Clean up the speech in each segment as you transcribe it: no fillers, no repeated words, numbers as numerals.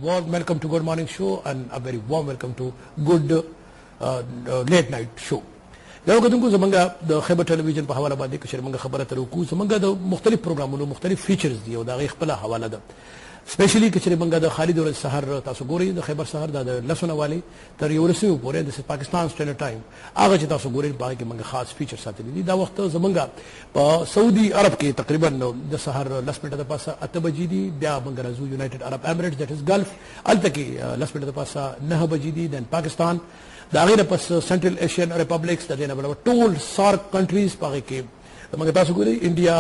warm welcome to Good Morning Show and a very warm welcome to Good Late Night Show. ګرانو کتونکو، زمونږ د خیبر ټلویزیون په حواله باندې که چېرې موږ خبره ترې وکړو، زمونږ د مختلف پروګرامونو مختلف features دي او د هغې خپله حواله ده. Specially که چېرې موږ د خالي د ورځې سهار تاسو ګورئ، د خیبر سهار دا د 10 نه والې تر 11 پورې د پاکستان Standard Time هغه چې تاسو ګورئ، په هغې کې موږ خاص feature ساتلي دي. دا وخت زمونږ په سعودي عرب کې تقریبا د سهار 10 منټه د پاسه 8 بجې دي. بیا موږ راځو United Arab Emirates، that is Gulf، هلته کې 10 منټه د پاسه 9 بجې دي. Then پاکستان، د هغې نه پس Central Asian Republics، د دې نه بل ټول SAARC countries، په هغې کې موږ تاسو ګورئ انډیا،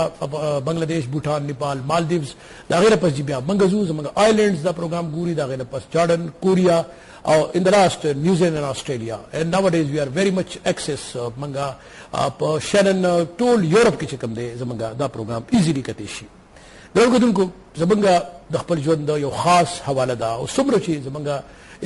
بنگلاديش، بوټان، نیپال، مالدیوز. د هغې نه پس بیا موږ ځو، زموږ islands دا پروګرام ګوري. د هغې نه پس جارډن، کوریا او in the last New Zealand and Australia، and nowadays we are very much access موږ په شنن ټول یورپ کې چې کوم دی، زموږ دا پروګرام easily کتی شي. ګرانو کتونکو، زمونږ د خپل ژوند یو خاص حواله ده او څومره چې زمونږ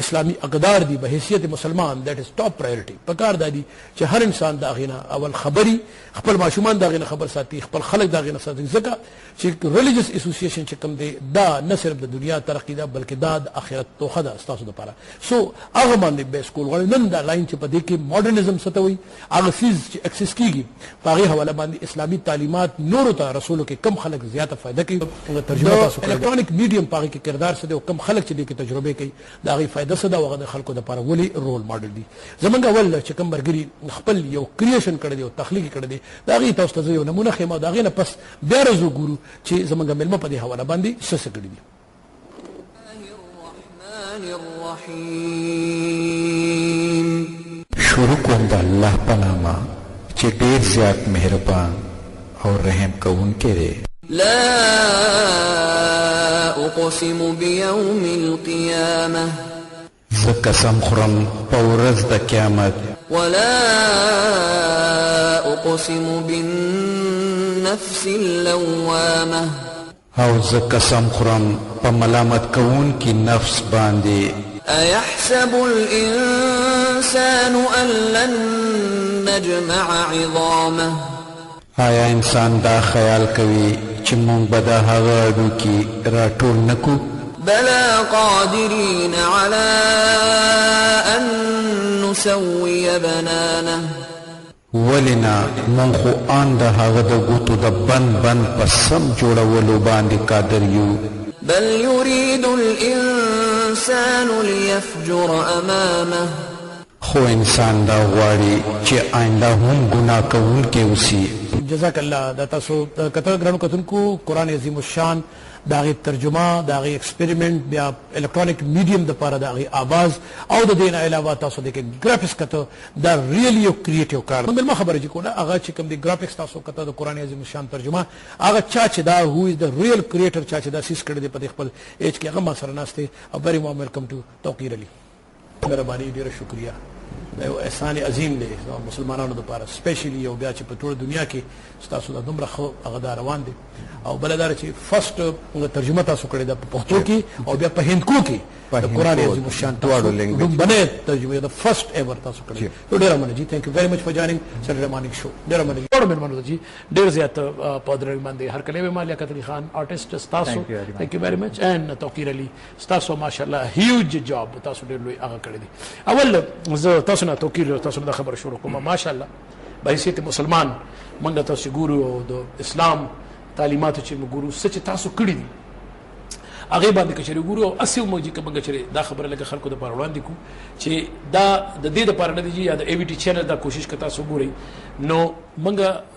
اسلامي اقدار دي به حیثیت مسلمان، that is top priority. پکار دا دي چې هر انسان د هغې نه اول خبري، خپل ماشومان د هغې نه خبر ساتي، خپل خلک د هغې نه ساتي، ځکه چې religious association چې کوم دی، دا نه صرف د دنیا ترقي ده بلکې دا د آخرت توښه ده ستاسو دپاره. So هغه باندې بیس کول غواړي. نن دا line چې په دې کې modernism څه ته وایي، هغه څیز چې access کیږي، په هغې حواله باندې اسلامي تعلیمات نورو ته رسولو کې کم خلک زیاته فایده کوي. ترجمه تاسو electronic medium په هغې کې کردار څه دی او کم خلک چې دې کې تجربې کوي، د هغې فایده څه ده او هغه د خلکو دپاره ولې role model دي. زمونږ اول چې کوم ملګري خپل یو creation کړی دی او تخلیق کړی دی، د هغې تاسو ته زه یو نمونه ښیم او د هغې نه پس بیا راځو ګورو چې زمونږ مېلمه په دې حواله باندې څه څه کړي دي. شروع کوم د الله په نامه چې ډیر زیات مهربان او رحم کوونکی دی. لا أقسم بيوم القيامة. زه قسم خورم په ورځ د قیامت. ولا أقسم بالنفس اللوامة. او زه قسم خورم په ملامت کوونکي نفس باندې. أيحسب الإنسان أن لن نجمع عظامه؟ آیا انسان دا خیال کوي چې مونږ به د هغه هډوکي راټول نه کړو؟ بلى قادرين على أن نسوي بنانه. ولې نه، مونږ خو آن د هغه د ګوتو د بند بند په سم جوړولو باندې قادر یو. بل يريد الإنسان ليفجر أمامه. خو انسان دا غواړي چې آینده هم ګناه کوونکی اوسي. جزاک الله. دا تاسو کتل ګرانو کتونکو، قرآن عظیم الشان د هغې ترجمه، د هغې experiment، بیا electronic medium دپاره د هغې آواز او د دې نه علاوه تاسو دې کې graphics کته. دا really یو creative کار. مېلمه خبره چې کوله، هغه چې کوم دی graphics تاسو کته، د قرآن عظیم الشان ترجمه، هغه چا چې دا، who is the real creator، چا چې دا څیز کړی دی په دې خپل age کې، هغه ما سره ناست دی. او very warm welcome to توقیر علي. مهرباني، ډېره شکریه. دا یو احسان عظیم دی مسلمانانو دپاره specially، او بیا چې په ټوله دنیا کې ستاسو دا دومره ښه هغه دا روان دی. او بله دا چې first ترجمه تاسو کړې ده په پښتو کې او بیا په هندکو کې د قرآن عظیم الشان دواړو language لومړنۍ ترجمه د first ever تاسو کړې. نو ډېره مننه جی، thank you very much for joining Saturday Morning Show. ډېره مننه ټولو مېلمنو ته جی، ډېر زیات په درناوي باندې هرکلی وایم. لیاقت علي خان artist ستاسو، thank you very much، and توقیر علي ستاسو ماشاءالله huge job، تاسو ډېر لوی هغه کړی دی. اول زه تاسو نه، توقیر، تاسو نه خبره شروع کوم. ماشاءالله به حیثیت مسلمان موږ تاسو ګورو او د اسلام تعلیماتو چې موږ ګورو، څه چې تاسو کړي دي هغې باندې که چېرې ګورو، او هسې هم چې موږ چېرې دا خبره لږه خلکو دپاره وړاندې کړو چې دا د دې دپاره نه دی یا د ای وي ټي channel دا کوشش که تاسو ګورئ، نو موږ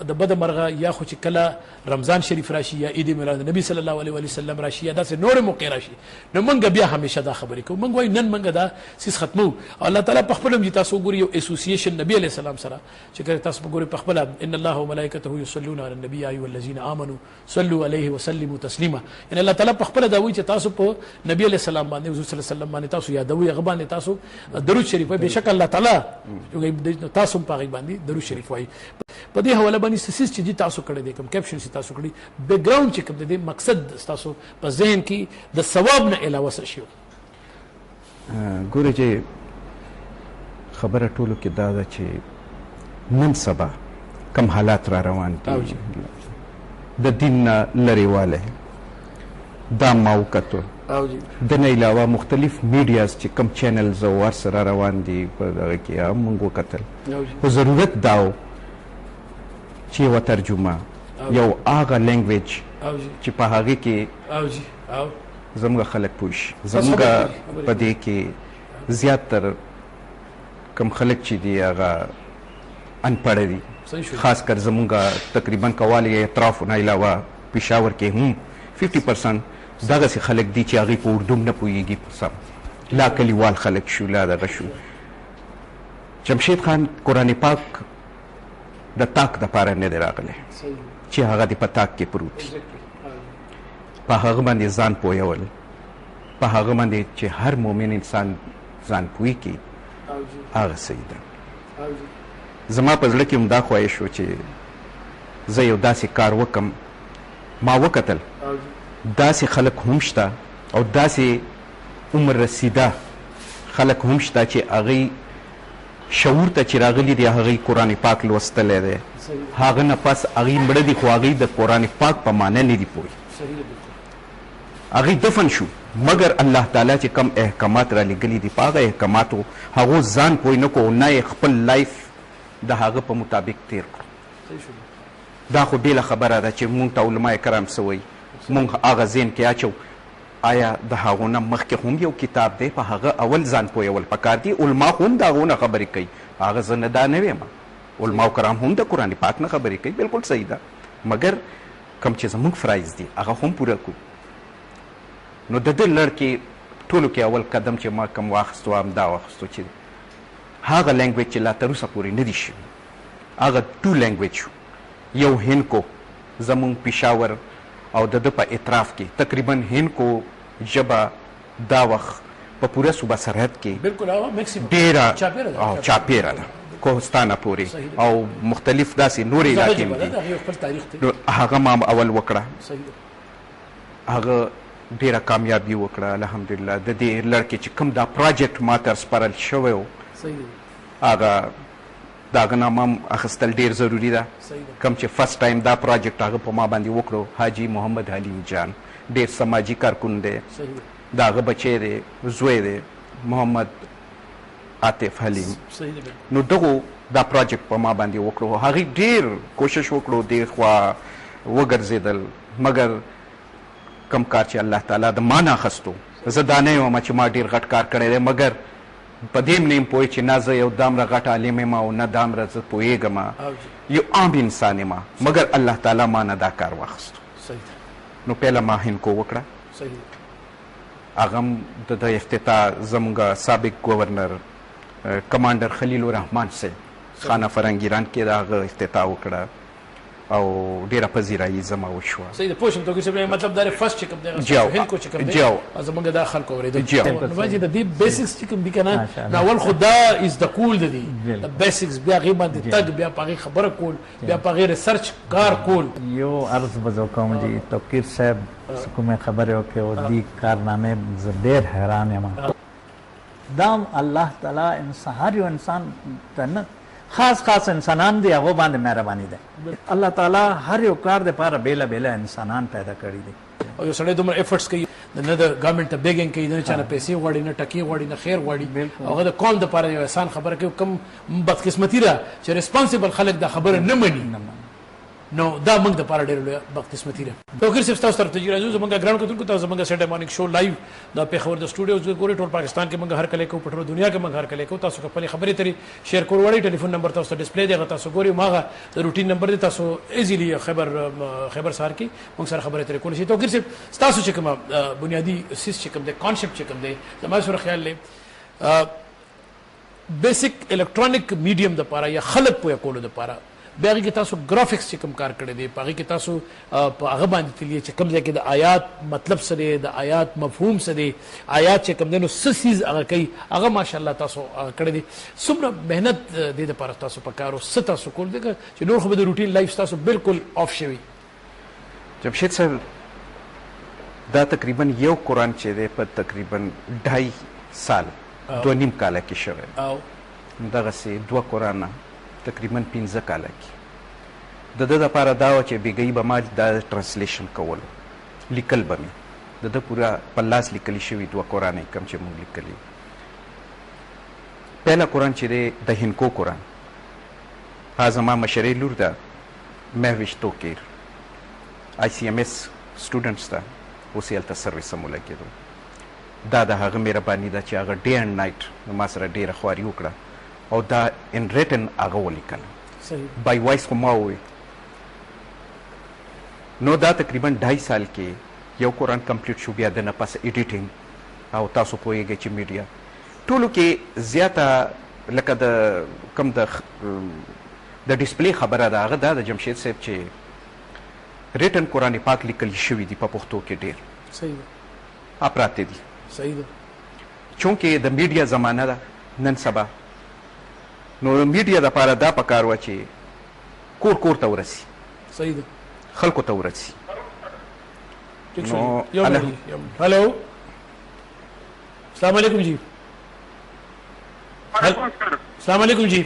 د بده مرغه یا خو چې کله رمضان شریف راشي یا عید میلاد نبی صلی الله علیه وسلم راشي یا داسې نورې موقع راشي، نو موږ بیا همیشه دا خبرې کوو. موږ وایو نن موږ دا څیز ختمو. او الله تعالی په خپل هم چې تاسو وګورئ یو association نبی علیه السلام سره چې کله تاسو وګورئ په خپله، ان الله وملائکته یصلون علی النبی یا ایها الذین آمنوا صلوا علیه وسلموا تسلیما. یعنی الله تعالی په خپله دا وایي چې تاسو په نبی علیه السلام باندې، حضور صلی الله علیه وسلم باندې تاسو یادوئ، هغه باندې تاسو درود شریف وایئ. بېشکه الله تعالی تاسو هم په هغې باندې درود شریف وایئ. په دې حواله باندې څه څیز چې دي تاسو کړی دی، کوم caption چې تاسو کړی، background چې کوم دی، مقصد ستاسو په ذهن کې د ثواب نه علاوه څه شی و؟ ګورئ چې خبره ټولو کې دا ده چې نن سبا کم حالات را روان دي، د دین نه لرېوالی، دا ما وکتو. د نه علاوه مختلف میډیاز چې کوم چینلز او هر څه را روان دي په دغه کې هم موږ وکتل. خو ضرورت دا و چې یوه ترجمه، یو هغه لینګویج چې په هغې کې زموږ خلک پوه شي. زموږ په دې کې زیات تر کم خلک چې دي هغه انپړه دي، خاص کر زموږ تقریبا کوالی اطرافو نه علاوه پېښور کې هم 50% دغسې خلک دي چې هغوی په اردو هم نه پوهېږي سم، لا کلیوال خلک شو لا دغه شو. جمشید خان قرآن پاک د تاک دپاره نه دی راغلی چې هغه دې په تاک کې پروت وي، په هغه باندې ځان پوهول، په هغه باندې چې هر مؤمن انسان ځان پوهي کړي هغه صحیح ده. زما په زړه کې هم دا خواهش و چې زه یو داسې کار وکم. ما وکتل داسې خلک هم شته او داسې عمر رسیده خلک هم شته چې هغوی شعور ته چې راغلي دي هغوی قرآن پاک لوستلی دی، هغه نه پس هغوی مړه دي خو هغوی د قرآن پاک په معنی نه دي پوه، هغوی دفن شو، مګر الله تعالی چې کوم احکامات را لېږلي دي په هغه احکاماتو هغو ځان پوه نه کړو، نه یې خپل life د هغه په مطابق تیر کړو. دا خو بېله خبره ده چې مونږ ته علما کرام څه وایي، مونږ هغه ذهن کې اچو. آیا د هغو نه مخکې هم یو کتاب دی په هغه اول ځان پوهول پکار دي؟ علما خو هم د هغو نه خبرې کوي، هغه زه نه دا نه وایم، علما کرام هم د قرآن پاک نه خبرې کوي، بالکل صحیح ده، مګر کوم چې زموږ فرایض دي هغه هم پوره کړو. نو د دې لړ کې ټولو کې اول قدم چې ما کوم واخیستو همدا واخیستو چې هغه language چې لا تر اوسه پورې نه دي شوي، هغه two language شو، یو هندکو زموږ پېښور او د ده په اطراف کې تقریبا هندکو ژبه دا وخت په پوره صوبه سرحد کې ډېره چاپېره ده، کوهستانه پورې او مختلف داسې نورې علاقې هم دي. نو هغه ما اول وکړه، هغه ډېره کامیابي وکړه الحمدلله. د دې لړ کې چې کوم دا project ما ته سپارل شوی و هغه د هغه نامه هم اخیستل ډېر ضروري ده. کوم چې first time دا project هغه په ما باندې وکړو، حاجي محمد حلیم جان ډېر سماجي کارکن دی، د هغه بچی دی، زوی دی محمد عاطف حلیم. نو دغو دا project په ما باندې وکړو، هغې ډېر کوشش وکړو، دې خوا وګرځېدل، مګر کم کار چې الله تعالی د ما نه اخیستو، زه دا نه یم چې ما ډېر غټ کار کړی دی، مګر په دې هم نه یم پوه چې نه زه یو دامره غټ عالم یم او نه دامره زه پوهېږم، یو عام انسان یم، مګر الله تعالی ما نه دا کار واخیستو. نو پهله ما هندکو وکړه، هغه هم د ده افتتاح زموږ سابق governor commander خلیل الرحمان صاحب خانه فرنګیران کې د هغه افتتاح وکړه او ډېره پذیرایي زما وشوه. صحیح ده، پوه شوم توقیر صاحب، مطلب دا first چې کوم دی هندکو چې کوم دی زموږ دا خلکو اورېدل. نو باید د دې basics چې کوم دي که نه، نو اول خو دا زده کول د دي basics، بیا هغې باندې تګ، بیا په هغې خبره کول، بیا په هغې research کار کول. یو عرض به زه وکړم چې توقیر صاحب څه کومې خبرې وکړې او دې کارنامې زه ډېر حیران یم. دا الله تعالی هر یو انسان ته نه خاص خاص انسانان دي هغو باندې مهرباني ده. الله تعالی هر یو کار دپاره بېلا بېلا انسانان پیدا کړي دي. او یو سړی دومره efforts کوي، نه د government ته begging کوي، نه چا نه پیسې غواړي، نه ټکې غواړي، نه خیر غواړي، هغه د قوم دپاره یو احسان خبره کوي. کوم بدقسمتي ده چې responsible خلک دا خبره نه مني، نو دا موږ دپاره ډېره لویه بدقسمتي ده. توقیر صاحب ستاسو طرف ته جی راځو. زموږ ګران کتونکو تاسو زموږ Saturday morning show live د پېښور د سټوډیو ګورئ. ټول پاکستان کې موږ هر کله کوو، په ټوله دنیا کې موږ هر کله کوو. تاسو خپلې خبرې ترې share کول غواړئ، ټلیفون نمبر تاسو ته display دی، هغه تاسو ګورئ، هماغه د routine نمبر دی، تاسو easily خیبر سهار کې موږ سره خبرې ترې کولی شئ. توقیر صاحب ستاسو چې کومه بنیادي څیز چې کوم دی، concept چې کوم دی، زما سره خیال دی basic electronic medium دپاره یا خلک پوهه کولو دپاره، بیا هغې کې تاسو graphics چې کوم کار کړی دی، په هغې کې تاسو په هغه باندې تللی چې کوم ځای کې د آیات مطلب څه دی، د آیات مفهوم څه دی، آیات چې کوم دی نو څه څیز هغه کوي، هغه ماشاءالله تاسو هغه کړی دی. څومره محنت دې دپاره تاسو په کار و، څه تاسو کول دی چې نور خو به د routine life ستاسو بالکل off شوي؟ جمشید صاحب دا تقریبا یو قرآن چې دی په تقریبا 2.5 سال 2.5 کاله کې شوی، دغسې 2 قرآنه تقریبا 5 کاله کې. د ده دپاره دا وه چې بېګۍ به ما دا translation کولو، لیکل به مې، د ده پوره په لاس لیکل شوي دوه قرآن کوم چې موږ لیکلي. پهلا قرآن چې دی د هندکو قرآن، ها زما مشرې لور ده مهوش توکیر، آی سی ایم اس سټوډنټس ده، اوس یې هلته سروس هم ولګېدو. دا د هغه مهرباني ده چې هغه ډی اینډ نایټ ما سره ډېره خواري وکړه او دا ان ریټن هغه ولیکله، بای وایس خو ما وویل. نو دا تقریبا 2.5 سال کې یو قرآن کمپلیټ شو. بیا د نه پس ایډیټینګ، او تاسو پوهېږئ چې میډیا ټولو کې زیاته لکه د کم د ډسپلی خبره ده، هغه دا د جمشید صاحب چې ریټن قرآن پاک لیکل شوي دي په پښتو کې ډېر اپراته دي. صحیح ده. چونکه د میډیا زمانه ده نن سبا، نو میډیا دپاره دا پکار وه چې کور کور ته ورسي، صحیح ده، خلکو ته ورسي. نو هلو، السلام علیکم جی. السلام علیکم جی.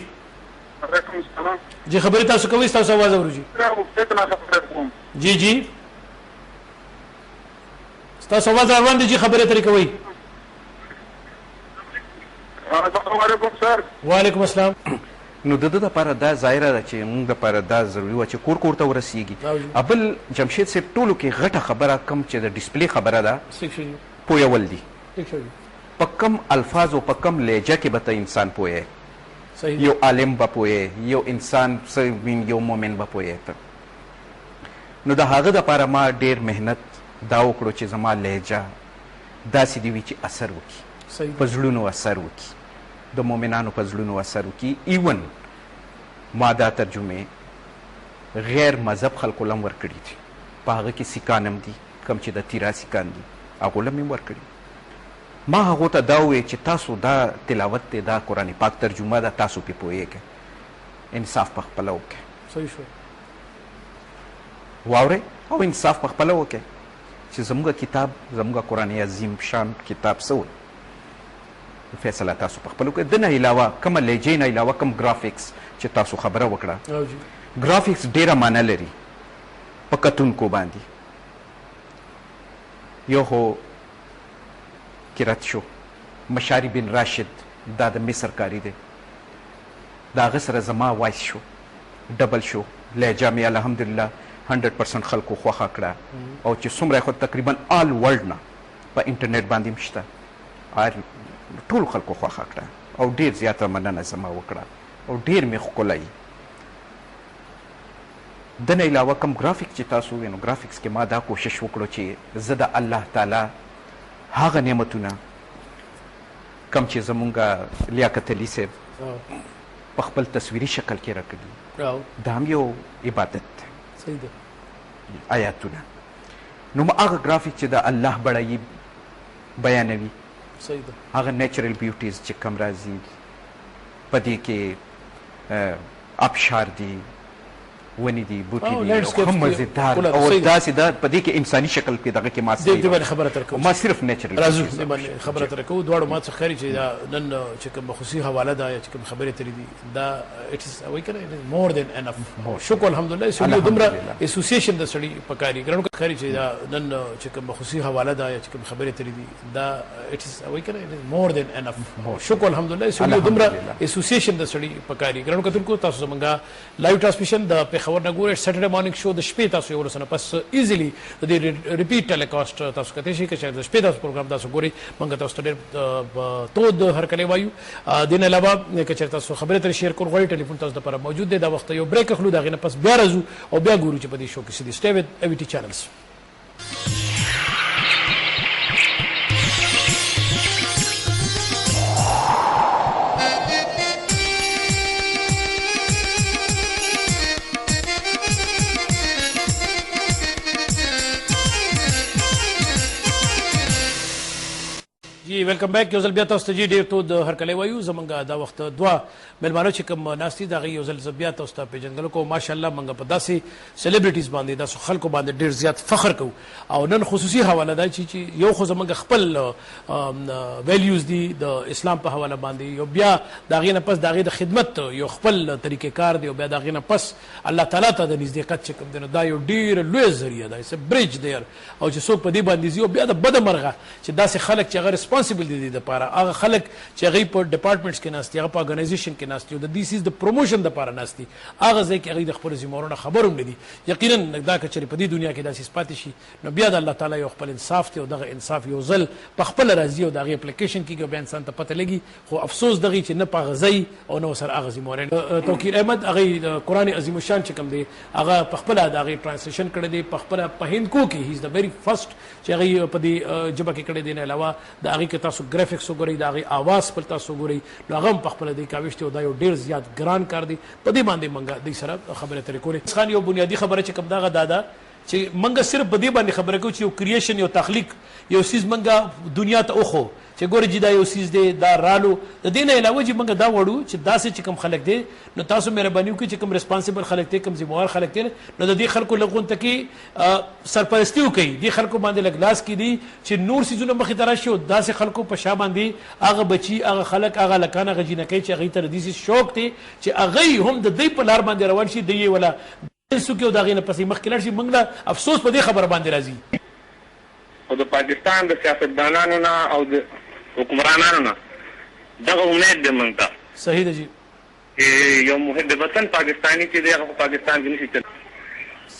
وعلیکم السلام جی. خبرې تاسو کوئ، ستاسو اواز اورو جی. جی جی، ستاسو اواز روان دی جی، خبرې ترې کوئ. السلام علیکم سر. وعلیکم السلام. نو د ده دپاره دا ظاهره ده چې موږ دپاره دا ضروري وه چې کور کور ته ورسېږي. بل جمشید صاحب ټولو کې غټه خبره کوم چې د ډسپلی خبره ده، پویول دي په کم الفاظو په کم لهجه کې به ته انسان پوهې، یو عالم به پوهې، یو انسان یو مؤمن به پوهې ته. نو د هغه دپاره ما ډېر محنت دا وکړو چې زما لهجه داسې دې وي چې اثر وکړي، په زړونو اثر وکړي، د مؤمنانو په زړونو اثر وکړي. ایون ما دا ترجمې غیر مذهب خلکو له هم ورکړي دي، په هغه کې سیکان هم دي، کوم چې د تیرا سیکان دي هغو له مې هم ورکړي. ما هغو ته دا وویل چې تاسو دا تلاوت دی، دا قرآن پاک ترجمه ده، تاسو پرې پوهېږئ، انصاف په خپله وکړئ. صحیح شو. واورئ او انصاف په خپله وکړئ چې زموږ کتاب، زموږ قرآن عظیم شان کتاب څه وایي، فیصله تاسو په خپله وکړئ. د نه علاوه کومه لهجې نه علاوه کوم ګرافیکس چې تاسو خبره وکړه، ګرافیکس ډېره معنی لري په کتونکو باندې. یو خو کرت شو، مشاری بن راشد، دا د مصر کاری دی، د هغه سره زما وایس شو، ډبل شو، لهجه مې الحمدلله 100% خلکو خوښه کړه. او چې څومره خو تقریبا آل ورلډ نه په انټرنیټ باندې هم شته، ټولو خلکو خوښه کړه او ډېر زیاته مننه زما وکړه او ډېر مې ښکلی. د نه علاوه کوم ګرافیک چې تاسو ووینو، ګرافیکس کې ما دا کوشش وکړو چې زه د الله تعالی هغه نعمتونه کوم چې زمونږ لیاقت علي صاحب په خپل تصویري شکل کې راکړي، دا هم یو عبادت دی، آیاتونه. نو ما هغه ګرافیک چې د الله بړایي بیانوي، هغه نیچرل بیوټیز چې کوم راځي په دې کې ابشار دي، ونې دي، بوټي دي، ښه مزیدار او داسې ده په دې کې انساني شکل کې دغه کې ما دې باندې خبره تر کوو، ما صرف نیچرل راځو دې باندې خبره تر کوو. دواړو ما څه ښکاري چې دا نن چې کوم خصوصي حواله ده یا چې کوم خبرې ترې دي، دا اټ از وایي که نه اټ از مور دین انف. شکر الحمدلله سړي دومره اسوسیشن د سړي پکاري. ګرانو ښکاري چې دا نن چې کوم خصوصي حواله ده یا چې کوم خبرې ترې دي، دا اټ از وایي که نه اټ از مور دین انف. شکر الحمدلله سړي دومره اسوسیشن د سړي پکاري. ګرانو کتونکو تاسو زمونږ لایو ټرانسمیشن د پېښور نه ګورئ، سیټرډے مارننګ شو د شپې تاسو یولس نه پس ایزیلی د دې ریپیټ ټیلیکاسټ تاسو کتلی شئ. که چېرې د شپې تاسو پروګرام تاسو ګورئ، موږ تاسو ته ډېر تود هرکلی وایو. دې نه علاوه که چېرې تاسو خبرې ترې شیر کول غواړئ، ټلیفون تاسو دپاره موجود دی. دا وخت یو بریک اخلو، د هغې نه پس بیا راځو او بیا ګورو چې په دې شو کې څه دي. سټې وذ ای وي ټي چینلز. جی جی ویلکم بیک. یو ځل بیا تاسو ته جی ډېر تود هرکلی وایو. زمونږ دا وخت دوه مېلمانه چې کوم ناست دي د هغې یو ځل زه بیا تاسو ته پېژندګلو کوم. ماشاءالله موږ په داسې سیلیبریټیز باندې، داسې خلکو باندې ډېر زیات فخر کوو، او نن خصوصي حواله ده چې یو خو زمونږ خپل ویلیوز دي د اسلام په حواله باندې، یو بیا د هغې نه پس د هغې د خدمت یو خپل طریقې کار دی، او بیا د هغې نه پس الله تعالی ته د نزدېکت چې کوم دی نو دا یو ډېره لویه ذریعه ده، it's bridge there. او چې څوک په دې باندې ځي، او بیا د بده مرغه چې داسې خلک چې هغه responsible دي دې دپاره، هغه خلک چې هغوی په departments کې ناست دي، هغه په ارګنایزیشن کې ناست دي، او د دې څیز د promotion دپاره ناست دي، هغه ځای کې هغوی د خپلو ذمهوارو نه خبر هم نه دي. یقینا دا که چېرې په دې دنیا کې داسې پاتې شي نو بیا د الله تعالی یو خپل انصاف دی، او دغه انصاف یو ځل په خپله راځي او د هغې اپلیکیشن کېږي او بیا انسان ته پته لګي. خو افسوس دغې چې نه په هغه ځای او نه ورسره هغه ذمهوارۍ. توقیر احمد هغې د قرآن عظیم الشان چې کوم دی هغه په خپله د هغې translation کړی دی، په خپله په هندکو کې he is the very first چې هغې په دې ژبه کې کړی دی. نه علاوه د هغې که تاسو graphics وګورئ، د هغې آواز خپل تاسو وګورئ، نو هغه هم په خپله دې کاوش دی، او دا یو ډېر زیات ګران کار دی. په دې باندې موږ دوی سره خبرې اترې کولې. خان یو بنیادي خبره چې کوم دغه دا ده چې موږ صرف په دې باندې خبره کوو چې یو creation، یو تخلیق، یو څیز موږ دنیا ته وښو چې ګوره جی دا یو څیز دی، دا رالو. د دې نه علاوه چې موږ دا وړو چې داسې چې کوم خلک دی، نو تاسو مهرباني وکړئ چې کوم responsible خلک دی، کوم ذمهوار خلک دی، نو د دې خلکو لږ غونته کې سرپرستي وکړي، دې خلکو باندې لږ لاس کې دي چې نور څیزونه مخې ته راشي، او داسې خلکو په شا باندې هغه بچي، هغه خلک، هغه هلکان، هغه جینکۍ چې هغوی ته د دې څیز شوق دی چې هغوی هم د دوی په لار باندې روان شي، دوی یې ولا څوک او د هغې نه پسې مخکې لاړ شي. موږ له افسوس په دې خبره باندې راځي. خو د پاکستان د سیاستدانانو نه او د حکمرانانو نه دغه امید دی موږ ته. صحیح ده جی. چې یو محب وطن پاکستاني چې دی هغه په پاکستان کې نشي چلی.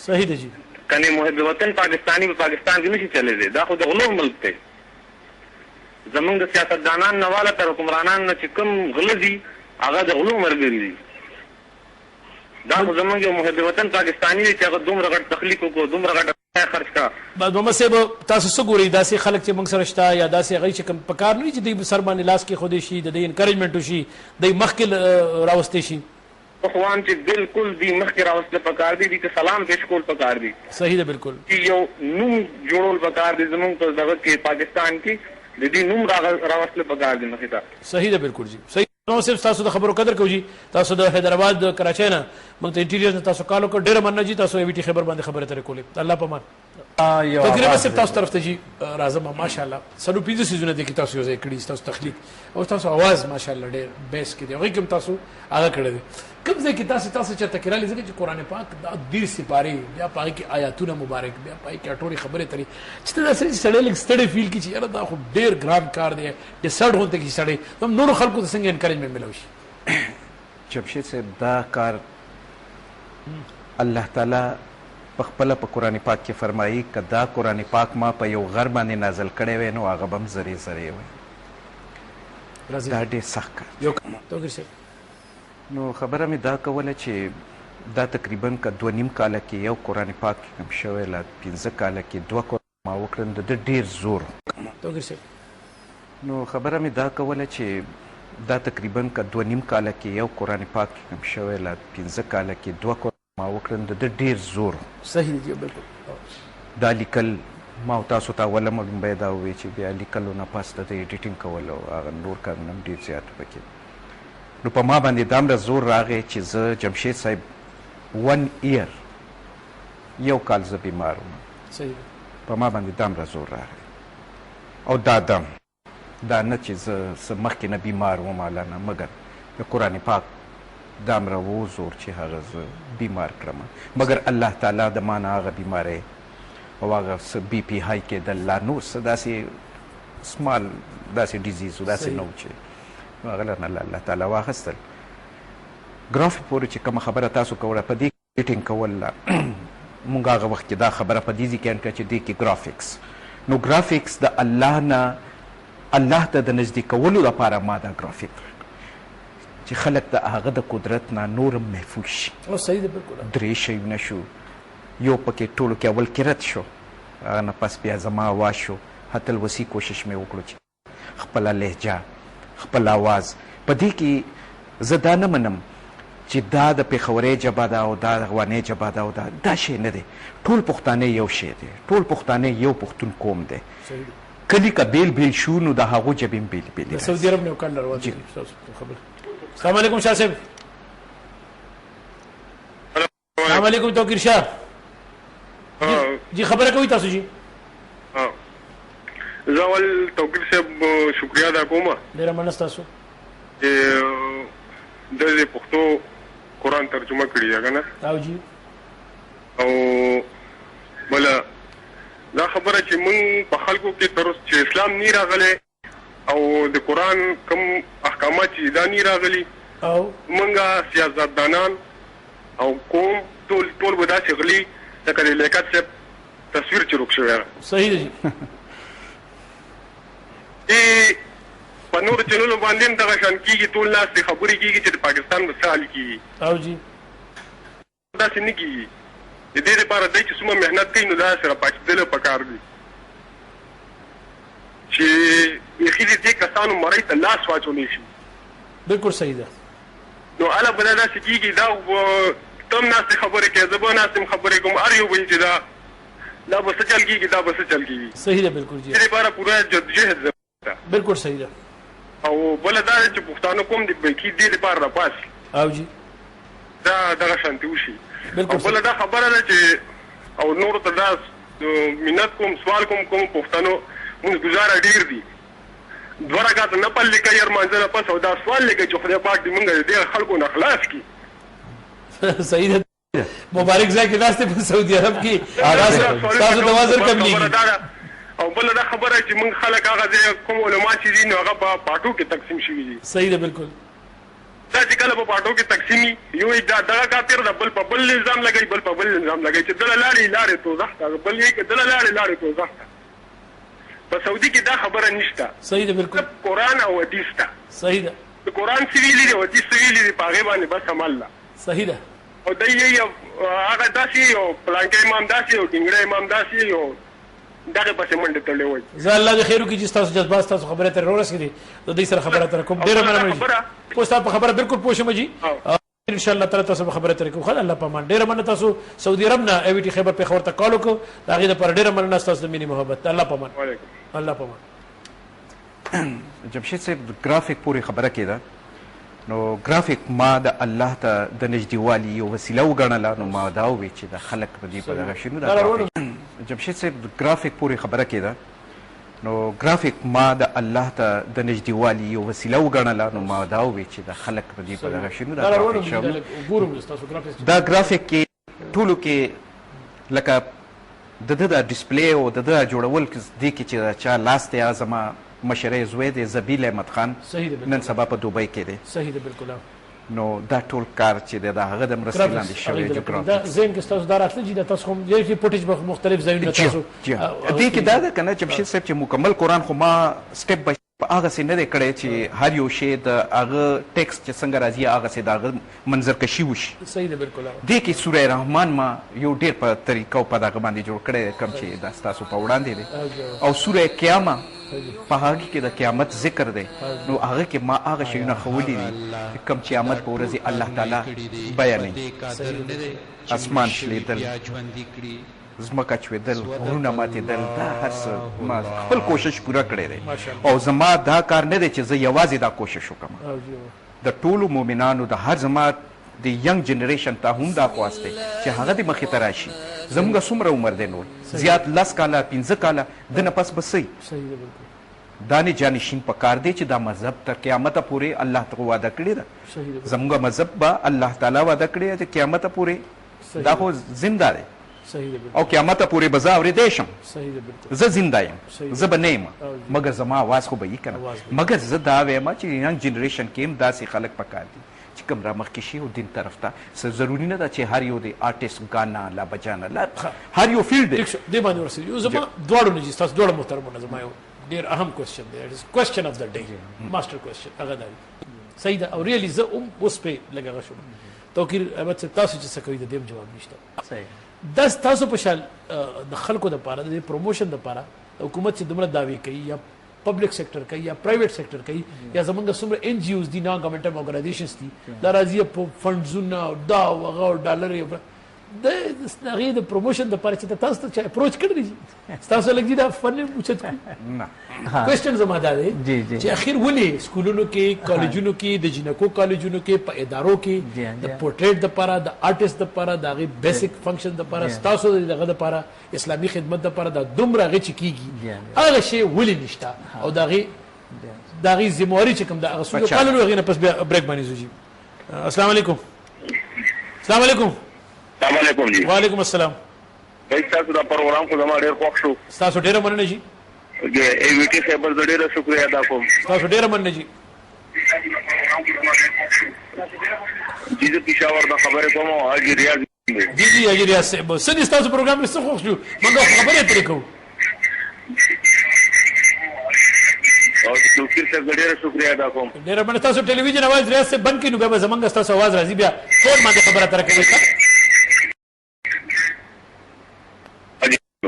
صحیح ده جی. کنې محب وطن پاکستاني په پاکستان کې نشي چلی دی، دا خو د غلو ملک دی. زمونږ د سیاستدانانو نه واله تر حکمرانانو نه چې کوم غله دي هغه د غلو ملګري دي. دا خو زمونږ یو محب وطن پاکستاني دی چې هغه دومره غټ تخلیق وکړو، دومره غټ خرج کړه. محمد صاحب تاسو څه ګورئ داسې خلک چې موږ سره شته، یا داسې هغوی چې کوم په کار نه وي چې دوی سر باندې لاس کېښودی شي، د دوی encouragement وشي، دوی مخکې راوستی شي؟ زه خو وایم چې بالکل دوی مخکې راوستل پکار دي، دوی ته سلام پېش کول پکار دي. صحیح ده بالکل. چې یو نوم جوړول پکار دي زمونږ په دغه کې پاکستان کې، د دې نوم راوستل پکار دي مخې ته. صحیح ده بالکل جی. صحیح. نو صاحب تاسو د خبرو قدر کوو جی. تاسو د حیدرآباد د کراچۍ نه موږ ته interior نه تاسو call وکړ، ډېره مننه جی. تاسو ای وي ټي خبر باندې خبرې اترې کولې، الله په امان. تقریبا صاحب تاسو طرف ته جی راځم. ماشاءالله څلور پنځه څیزونه دي کې تاسو یو ځای کړي، تاسو تخلیق او تاسو اواز ماشاءالله ډېر بیس کې دی، هغې کې هم تاسو هغه کړی دی. کوم ځای کې تاسو چېرته کې رالي، ځکه چې قرآن پاک دا 30 سپارې، بیا په هغې کې آیاتونه مبارک، بیا په هغې کې ټولې خبرې ترې چې ته داسې چې سړی لږ ستړی feel کړي چې یاره دا خو ډېر ګران کار دی، ډسرډ غونته کې سړی هم نورو خلکو ته څنګه encouragement میلاو شي؟ جمشید صاحب دا کار الله تعالی په خپله په قرآن پاک کې فرمایي که دا قرآن پاک ما په یو غر باندې نازل کړی وی نو هغه به هم ذرې ذرې وی. دا ډېر سخت کار دی. نو خبره مې دا کوله چې دا تقریبا که 2.5 کاله کې یو قرآن پاک کې کوم شوی، لا 5 کاله کې 2 قرآن ما وکړل، د ده ډېر زور. نو خبره مې دا کوله چې دا تقریبا که 2.5 کاله کې یو قرآن پاک کې کوم شوی، لا 5 کاله کې 2 قرآن ما وکړل، د ده ډېر زور. صحیح دی بالکل. دا لیکل ما او تاسو ته اوله لومړی دا وویل چې بیا لیکلو نه پس د ده editing کول او هغه نور کارونه هم ډېر زیات پکې. نو په ما باندې دامره زور راغی چې زه جمشید صاحب 1 year یو کال زه بیمار وم. په ما باندې دامره زور راغی، او دا دم دا نه چې زه څه مخکې نه بیمار وم لا نه، مګر د قرآن پاک دامره و زور چې هغه زه بیمار کړم. مګر الله تعالی د ما نه هغه بیماری او هغه څه BP high کېدل لا نور څه داسې small داسې disease و داسې نه و چې هغه له نه الله تعالی واخیستل. ګرافیک پورې چې کومه خبره تاسو کوله په دې editing کول مونږ هغه وخت کې دا خبره په دې ځای کې کړه چې دې کې graphics، نو graphics د الله نه الله ته د نږدې کولو لپاره ما دا ګرافیک چې خلک د هغه د قدرت نه نور هم محفوظ شي. صحیح ده بالکل. درې شیونه شو، یو پکې ټولو کې اول قرت شو، هغه نه پس بیا زما اواز شو. حتی الوسي کوشش مې وکړو چې خپله لهجه خپل اواز په دې کې زه دا نه منم چې دا د پېښورۍ ژبه ده او دا د افغانۍ ژبه ده او دا دا شی نه دی. ټول پښتانه یو شی دی، ټول پښتانه یو پښتون قوم دی. کلی که بیل بیل شو نو د هغو ژبې هم بېلې بېلې. د سعودي عرب نه یو کال روان دي خبر. السلام علیکم شاه صاحب. السلام علیکم توقیر شاه جی، خبره کوي تاسو جی؟ زه اول توقیر صاحب شکریا ادا کوم، ډېره مننه ستاسو چې د دې پښتو قرآن ترجمه کړې ده که نه؟ او جی. او بله دا خبره چې موږ په خلکو کې تر اوسه چې اسلام نی راغلی او د قرآن کوم احکامات چې دا نی راغلي، او موږ سیاستدانان او قوم ټول ټول به داسې غلي لکه د لیاقت صاحب تصویر چې روک شوی. صحیح دی. چې په نورو چینلو باندې هم دغه شان کېږي، ټول ناستې خبرې کېږي چې د پاکستان به څه حال کېږي. او جی داسې نه کېږي. د دې لپاره دی چې څومره محنت کوي نو داسې راپاڅېدل پکار دي چې بیخي د دې کسانو مرۍ ته لاس واچولی شي. بالکل صحیح ده. نو هله به دا داسې کېږي، دا ته هم ناستې خبرې کوې، زه به ناستې هم خبرې کوم، هر یو به وي چې دا به څه چل کېږي، دا به څه چل کېږي. صحیح ده بالکل جی. دې لپاره پوره جدوجهد ضرورت ده. بالکل صحیح ده. او بله دا ده چې پښتانه کوم دې بیخي دې لپاره راپاڅي. او جی دا دغه شانتې وشي. بالکل. او بله دا خبره ده چې او نورو ته دا منت کوم، سوال کوم، کوم پښتنو مونږ ګزاره ډېر دي، 2 رکعته نفل لیکي هر مانځه نه پس، او دا سوال لیکي چې خدای پاک دې مونږ د دې خلکو نه خلاص کړي. صحیح ده. مبارک ځای کې ناست په سعودي عرب کې ستاسو دوا زر قبلېږي. او بله دا خبره چې مونږ خلک هغه ځای کوم علما چې دي نو هغه په پاټو کې تقسیم شوي دي. صحیح ده بالکل. دا چې کله په پاټو کې تقسیمي، یو یې دا دغه کافر ده، بل په بل نظام لګوي، بل په بل نظام لګوي، چې دله لاړې لاړې دوزخ ته، بل یې که دله لاړې لاړې دوزخ ته. په سعودي کې دا خبره نشته. صحیح ده بالکل. قرآن او حدیث ته. صحیح ده. د قرآن څه ویلي دي او حدیث څه ویلي دي په هغې باندې بس عمل ده. صحیح ده. او دی یې یو هغه داسې یو پلانکی امام داسې یو ډینګړی امام داسې یو دغه پسې منډې تړلې وای. زه الله دې خیر وکړي چې ستاسو جذبات ستاسو خبرې ترې ورسېدې، د دې سره خبره ترې کوم. ډېره مننه جی، پوه ستا په خبره بالکل پوه شوم جی. ان شاء الله تعالی تاسو به خبره ترې کوو. الله په امان. ډېره مننه تاسو سعودي عرب نه ای وي ټي خیبر پېښور ته کال وکړو، د هغې دپاره ډېره مننه ستاسو د مینې محبت. الله په امان. الله په امان. جمشید صاحب ګرافیک پورې خبره کېده، نو ګرافیک ما د الله ته د نږدېوالي یو وسیله وګڼله، نو ما دا وویل چې د خلک په دې په دغه شي. نو دا جمشید صاحب ګرافیک پورې خبره کېده، نو ګرافیک ما د الله ته د نږدېوالي یو وسیله وګڼله، نو ما دا وویل چې د خلک په دې په دغه شي. نو دا ګرافیک کې ټولو کې لکه د ده دا ډسپلی او د ده جوړول دې کې چې دا چا لاس دی، هغه زما مشری زوی دی ذبیل احمد خان، نن سبا په دوبۍ کې دی. صحیح ده بالکل. نو دا ټول کار چې دی د هغه د مرستې لاندې شوی دی. دا ذهن کې ستاسو دا راتله چې دا تاسو هم یو چې فوټیج به مختلف ځایونه تاسو دې کې دا ده که نه جمشید صاحب چې مکمل قرآن خو ما step by په هغسې نه دی کړی چې هر یو شی د هغه ټیکسټ چې څنګه راځي هغسې د هغه منظرکشي وشي. صحیح ده بالکل. دې کې سوره رحمان ما یو ډېر په طریقه او په دغه باندې جوړ کړی دی کوم چې دا ستاسو په وړاندې دی، او سوره قیامه په هغه کې د قیامت ذکر دی، نو هغه کې ما هغه شیونه ښوولي دي چې کوم چې قیامت په ورځې الله تعالی بیانوي. اسمان شلېدل، ځمکه چوېدل، غرونه ماتېدل، دا هر څه ما خپل کوشش پوره کړی دی. او زما دا کار نه دی چې زه یوازې دا کوشش وکړم، د ټولو مؤمنانو د هر زما د young generation ته هم دا خواست دی چې هغه دې مخې ته راشي. زموږ څومره عمر دی نور زیات 10 کاله 5 کاله د نه پس به څه وي؟ دا نه جانشین په کار دی چې دا مذهب تر قیامته پورې الله ته وعده کړې ده. زموږ مذهب به الله تعالی وعده کړې ده چې قیامته پورې دا خو زنده دی، او قیامته پورې به زه اورېدی شم، زه زنده یم، زه به نه یم، مګر زما اواز خو به یي که نه. مګر زه دا وایم چې young generation کې هم داسې خلک پکار دي چې کوم رامخکې شي او دین طرف ته. څه ضروري نه ده چې هر یو دی آرټسټ ګانا لا بجانا لا هر یو field دی. دې باندې ورسېږو. یو زما دواړو نه جي ستاسو دواړو محترمو نه زما یو ډېر اهم question دی، question of the day، master question هغه دا دی. صحیح ده. او really زه هم اوس پرې لږ هغه شوم. توقیر احمد صاحب تاسو چې څه کوئ د دې هم جواب نشته. دا ستاسو په شان د خلکو دپاره د دې promotion دپاره حکومت چې دومره دعوې کوي یا public sector کوي یا private sector کوي یا زمونږ څومره NGOs دي، non governmental organizations دي، دا راځي په فنډزونه او دا او هغه او ډالر یې د هغې د promotion دپاره چې تاسو ته چا approach کړی دی ستاسو لږ جي دا فن اوچت کړو؟ نه. کوېسچن زما دا دی جی، جی. چې اخر ولې سکولونو کې، کالجونو کې، د جینکو کالجونو کې، په ادارو کې جی، د جی. پورټریټ دپاره، د آرټسټ دپاره، د هغې basic function دپاره، ستاسو د دغه دپاره، اسلامي خدمت دپاره دا دومره هغې چې کېږي جی، جی. هغه شی ولې نشته او د هغې د هغې ذمهواري چې کوم ده هغه څوک پچا. کالو هغې نه پس بیا break باندې ځو جي. السلام علیکم. السلام علیکم. السلام علیکم جی. وعلیکم السلام. بھائی تاسو دا پروګرام خو زما ډېر خوښ شو. ستاسو ډېره مننه جي. ای وی ټي خیبر زه ډېره شکریه ادا کوم. ستاسو ډېره مننه جي. جی زه پېښور د خبرې کوم او حاجي ریاض دی. جی جی حاجي ریاض صاحب، څه دي ستاسو پروګرام کې څه خوښ شو؟ موږ خو خبرې اترې کوو. او د توقیر صاحب زه ډېره شکریه ادا کوم. ډېره مننه. تاسو ټلویزیون اواز ریاض صاحب بند کړئ نو بیا به زمونږ ستاسو اواز راځي، بیا فون باندې خبره اتره کوئ.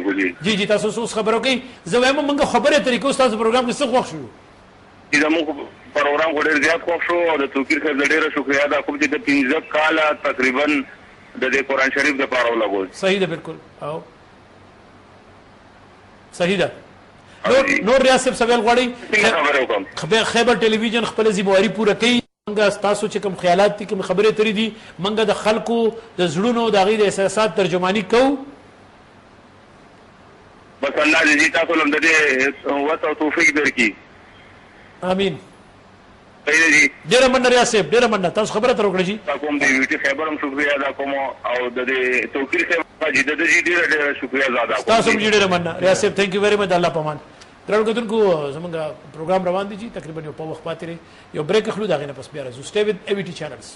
جی جی جی تاسو اوس خبرو کوئ. زه وایم موږ خبرې اترې کوو، ستاسو پروګرام کې څه خوښ شو؟ چې زموږ پروګرام خو ډېر زیات خوښ شو او د توقیر صاحب زه ډېره شکریه ادا کوم چې د 5 کاله تقریبا د دې قرآن شریف دپاره ولګول. صحیح ده، بالکل او صحیح ده. نور ریاض صاحب څه ویل غواړئ؟ څنګه خبرې وکړم؟ خیبر ټلویزیون خپله ذمهواري پوره کوي. موږ ستاسو چې کوم خیالات دي، کوم خبرې اترې دي، موږ د خلکو د زړونو د هغې د احساسات ترجماني کوو. بس الله دې جی تاسو له د دې وس او توفیق درکړي. امین. صحیح ده جی. ډېره مننه ریاض صاحب، ډېره مننه، تاسو خبره تر وکړه جی. ادا کوم، د وی ټي خیبر هم شکریه ادا کوم او د دې توقیر صاحب جی د دې ډېره ډېره شکریه ادا کوم. تاسو هم جی ډېره مننه ریاض صاحب، thank you very much. الله پامان. درنو کتونکو زمونږ پروګرام روان دی جی، تقریبا یو په وخت پاتې دی، یو break اخلو، د هغې نه پس بیا راځو. Stay with AVT channels.